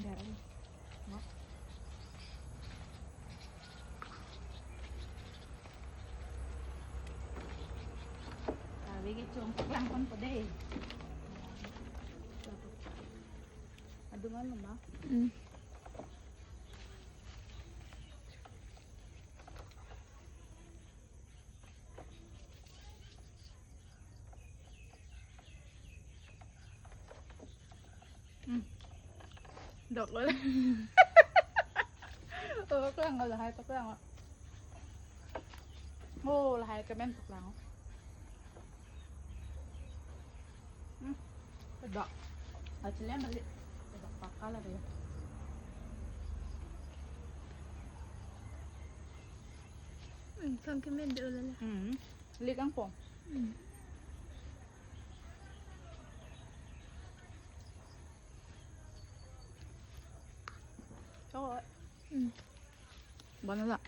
ໄດ້ເນາະ ຕາເວກຈອງປາກຫຼັງຄົນກໍເດ້ ອະ ດຶງອັນລົງມາ ອືມ. ອືມ ດອກເລີຍ ເອີ ເຄື່ອງເອົາລະໃຫ້ ເຄື່ອງ ໂອ້ ລະໃຫ້ກະແມ່ນ ອືມ ເປັນດອກ ເອົາຊິແລ້ວມາເລັດ ເປັນດອກປາກກາລະເດ ອືມ ເຄື່ອງກະແມ່ນເດີລະລະ ອືມ ເລັດອັງປອງ ອືມ ໂອ້ຍ ອືມ ບໍ່ນັ້ນລະ.